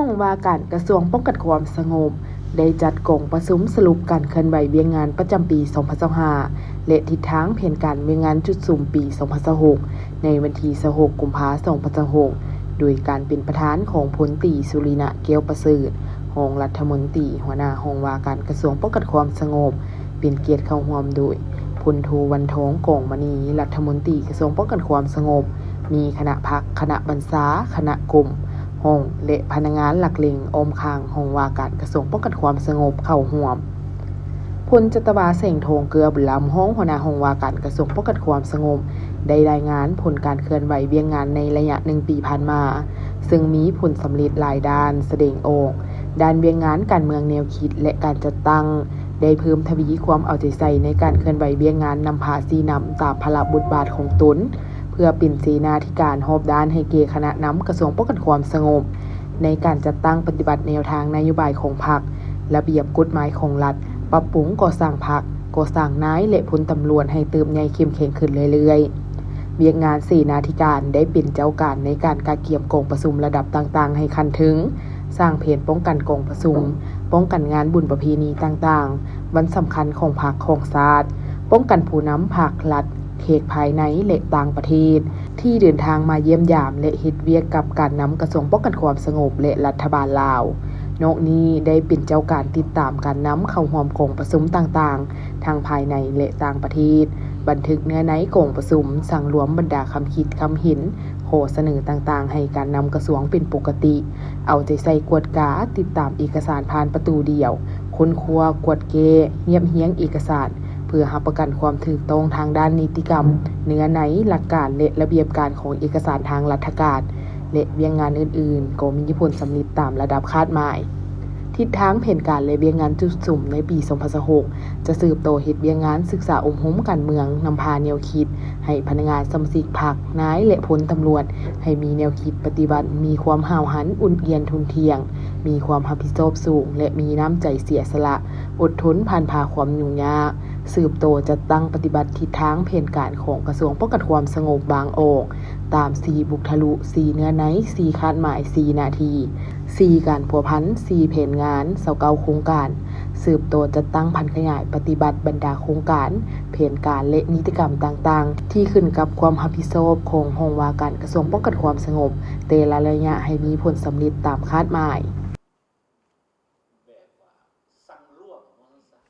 ຫ້ອງວ່າການກະຊວງປ້ອງກັນຄວາມສະຫງົບ ໄດ້ຈັດກອງປະຊຸມສະຫຼຸບການເຄື່ອນໄຫວວຽກງານປະຈຳປີສອງພັນຊາວຫ້າ ແລະ ທິດທາງແຜນການວຽກງານຈຸດສຸມປີສອງພັນຊາວຫົກ ໃນວັນທີຊາວຫົກ ກຸມພາ ສອງພັນຊາວຫົກ ໂດຍການເປັນປະທານຂອງພົນຕີ ສຸລິນະ ແກ້ວປະເສີດ ຮອງລັດຖະມົນຕີ ຫົວໜ້າຫ້ອງວ່າການກະຊວງປ້ອງກັນຄວາມສະຫງົບ, ເປັນກຽດເຂົ້າຮ່ວມໂດຍ ພົນໂທ ວັນທອງ ກອງມະນີ ລັດຖະມົນຕີກະຊວງປ້ອງກັນຄວາມສະຫງົບ, ມີຄະນະພັກ, ຄະນະບັນຊາ, ຄະນະກົມ, ຫ້ອງ ແລະ ພະນັກງານຫຼັກແຫຼ່ງອ້ອມຂ້າງຫ້ອງວ່າການກະຊວງປ້ອງກັນຄວາມສະຫງົບເຂົ້າຮ່ວມ. ພົນຈັດຕະວາ ແສງທອງ ເກືອບຸນລຳ ຮອງຫົວໜ້າຫ້ອງວ່າການກະຊວງປ້ອງກັນຄວາມສະຫງົບ ໄດ້ລາຍງານຜົນການເຄື່ອນໄຫວວຽກງານໃນໄລຍະໜຶ່ງປີຜ່ານມາ, ເຊິ່ງມີຜົນສຳເລັດຫຼາຍດ້ານສະແດງອອກ, ດ້ານວຽກງານການເມືອງແນວຄິດ ແລະ ການຈັດຕັ້ງ ໄດ້ເພີ່ມທະວີຄວາມເອົາໃຈໃສ່ໃນການເຄື່ອນໄຫວວຽກງານນຳພາຊີ້ນຳຕາມພາລະບົດບາດຂອງຕົນ, ເພື່ອເປັນເສນາທິການຮອບດ້ານໃຫ້ແກ່ຄະນະນຳກະຊວງປ້ອງກັນຄວາມສະຫງົບ ໃນການຈັດຕັ້ງປະຕິບັດແນວທາງນະໂຍບາຍຂອງພັກ, ລະບຽບກົດໝາຍຂອງລັດ, ປັບປຸງກໍ່ສ້າງພັກ, ກໍ່ສ້າງນາຍ ແລະ ພົນຕຳຫຼວດໃຫ້ເຕີບໃຫຍ່ເຂັ້ມແຂງຂຶ້ນເລື້ອຍໆ. ວຽກງານເສນາທິການໄດ້ເປັນເຈົ້າການໃນການກະກຽມກອງປະຊຸມລະດັບຕ່າງໆໃຫ້ຂັ້ນເທິງ, ສ້າງແຜນປ້ອງກັນກອງປະຊຸມ, ປ້ອງກັນງານບຸນປະເພນີຕ່າງໆ, ວັນສຳຄັນຂອງພັກຂອງຊາດ, ປ້ອງກັນຜູ້ນຳພັກລັດ, ແຂກພາຍໃນ ແລະ ຕ່າງປະເທດ ທີ່ເດີນທາງມາຢ້ຽມຢາມ ແລະ ເຮັດວຽກກັບການນຳກະຊວງປ້ອງກັນຄວາມສະຫງົບ ແລະ ລັດຖະບານລາວ. ນອກນີ້ໄດ້ເປັນເຈົ້າການຕິດຕາມການນຳເຂົ້າຮ່ວມກອງປະຊຸມຕ່າງໆ ທັງພາຍໃນ ແລະ ຕ່າງປະເທດ, ບັນທຶກເນື້ອໃນກອງປະຊຸມ, ສັງລວມບັນດາຄຳຄິດຄຳເຫັນ, ຂໍ້ສະເໜີຕ່າງໆໃຫ້ການນຳກະຊວງເປັນປົກກະຕິ, ເອົາໃຈໃສ່ກວດກາ, ຕິດຕາມເອກະສານຜ່ານປະຕູດຽວ, ຄົ້ນຄວ້າ, ກວດແກ້, ຮຽບຮຽງເອກະສານ ເພື່ອຮັບປະກັນຄວາມຖືກຕ້ອງທາງດ້ານນິຕິກຳ, ເນື້ອໃນ, ຫຼັກການ ແລະ ລະບຽບການຂອງເອກະສານທາງລັດຖະການ ແລະ ວຽກງານອື່ນໆ ກໍມີຜົນສຳເລັດຕາມລະດັບຄາດໝາຍ. ທິດທາງແຜນການ ແລະ ວຽກງານຈຸດສຸມໃນປີສອງພັນຊາວຫົກ ຈະສືບຕໍ່ເຮັດວຽກງານສຶກສາອົບຮົມການເມືອງ, ນຳພາແນວຄິດໃຫ້ພະນັກງານສະມາຊິກພັກ, ນາຍ ແລະ ພົນຕຳຫຼວດ ໃຫ້ມີແນວຄິດປະຕິວັດ, ມີຄວາມຫ້າວຫັນ, ອຸ່ນອຽນ, ທຸ່ນທ່ຽງ, ມີຄວາມຮັບຜິດຊອບສູງ ແລະ ມີນ້ຳໃຈເສຍສະຫຼະ, ອົດທົນຜ່ານຜ່າຄວາມຫຍຸ້ງຍາກ, ສືບຕໍ່ຈັດຕັ້ງປະຕິບັດທິດທາງແຜນການຂອງກະຊວງປ້ອງກັນຄວາມສະຫງົບວາງອອກ ຕາມສີ່ບຸກທະລຸ, ສີ່ເນື້ອໃນ, ສີ່ຄາດໝາຍ, ສີ່ໜ້າທີ່, ສີ່ການພົວພັນ, ສີ່ແຜນງານ, ຊາວເກົ້າໂຄງການ, ສືບຕໍ່ຈັດຕັ້ງຜັນຂະຫຍາຍປະຕິບັດບັນດາໂຄງການ, ແຜນການ ແລະ ນິຕິກຳຕ່າງໆ ທີ່ຂຶ້ນກັບຄວາມຮັບຜິດຊອບຂອງຫ້ອງວ່າການກະຊວງປ້ອງກັນຄວາມສະຫງົບ ແຕ່ລະໄລຍະໃຫ້ມີຜົນສຳເລັດຕາມຄາດໝາຍ.